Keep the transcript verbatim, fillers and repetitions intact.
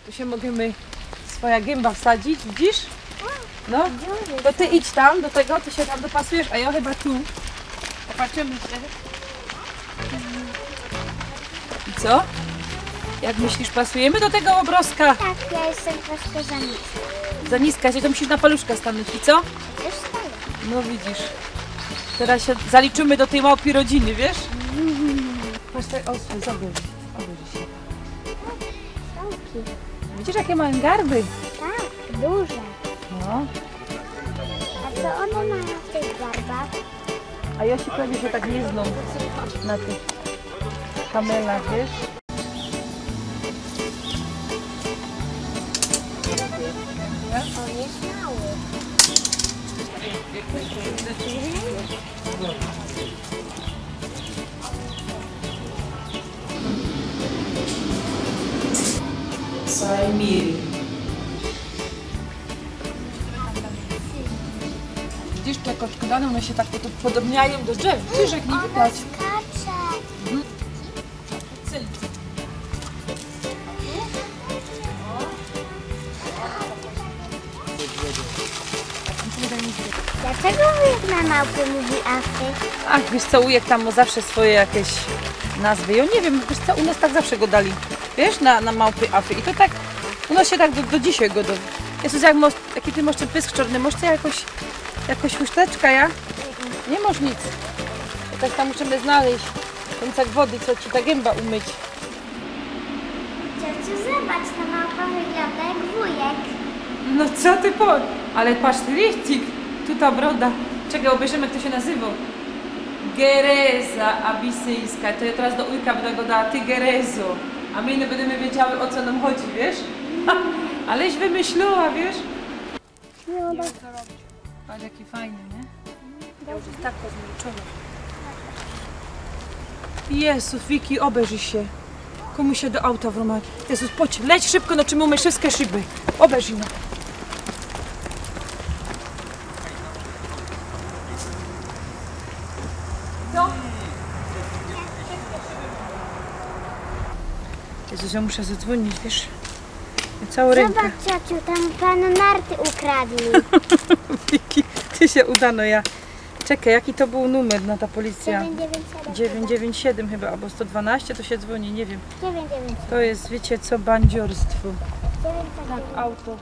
Tu sie możymy swoja gymba wsadzić, widzisz? No, to ty idź tam, do tego, ty sie tam dopasujesz, a jŏ chyba tu. Zobaczymy sie. I co? Jak myślisz, pasujemy do tego ôbrŏzka? Tak, ja jestem troszkę za nisko. Za niska, to musisz na paluszka stanōńć i co? Już stoję. No widzisz. Teraz sie zaliczymy do tyj małpij rodziny, wiysz? Patrz, te ôsły, zobacz. Obejrzyj sie. Pałki. Widzisz, jakie majōm garby? Tak, duże. No. A co one mają w tych garbach? A jŏ sie prawie sie tak niy znōm na tych kamelach, wiysz? On jest mały. Sajmir. Widzisz, te koczkodany, ône sie tak podobniajōm do drzew. Widzisz, jak niy widać. Skacze. Cyl. Dlaczego wujek na małpy mówi afy? Ach, wiysz co, ujek tam mŏ zawsze swoje jakeś nazwy. Jŏ niy wiym, wiysz co, u nŏs tak zawsze godali. Wiysz, na, na małpy, afy. I to tak, u nŏs sie tak do, do dzisiej godŏ. Jezus, jak mŏsz, jaki ty mŏsz tyn pysk czŏrny, mŏsz ty jakoś, jakoś chusteczka, ja? Niy mŏsz nic. Coś tam musimy znojś. Kōncek wody, co ci ta gymba umyć. Ciociu, zobacz, ta małpa wygląda jak wujek. No co ty po... Ale patrz, ty richtig, tu ta broda. Czekej, ôbejrzymy, jak to sie nazywŏ. Gereza abisyńska. To jŏ teroz do ujka bydã godała, ty gerezo. A my ino bydymy wiedziały, ô co nōm chodzi, wiysz? Aleś wymyślała, wiysz? No, Patrz, jaki fajny, niy? Ja już jest tak rozmilczona. Jezus, Wiki, ôbejrzyj sie. Kōmuś sie do auta wrōma. Jezus, chodź, leć szybko, no, czy umyj wszystkie szyby. Ôbejrzyj, no. Co? Jezus, jŏ muszã zadzwōnić, wiysz? Całŏ rynka. Zobacz, ciociu, tam panu narty ukradli. Wiki, ty sie uda, no ja. Czekej, jaki to bōł numer na ta policyjŏ? Dziewięć dziewięć siedem. Dziewięć dziewięć siedem chyba, abo sto dwanaście to sie dzwōni, niy wiym. Dziewięć dziewięć. To je, wiycie co, bandziorstwo. Dziewięć dziewięć. Auto.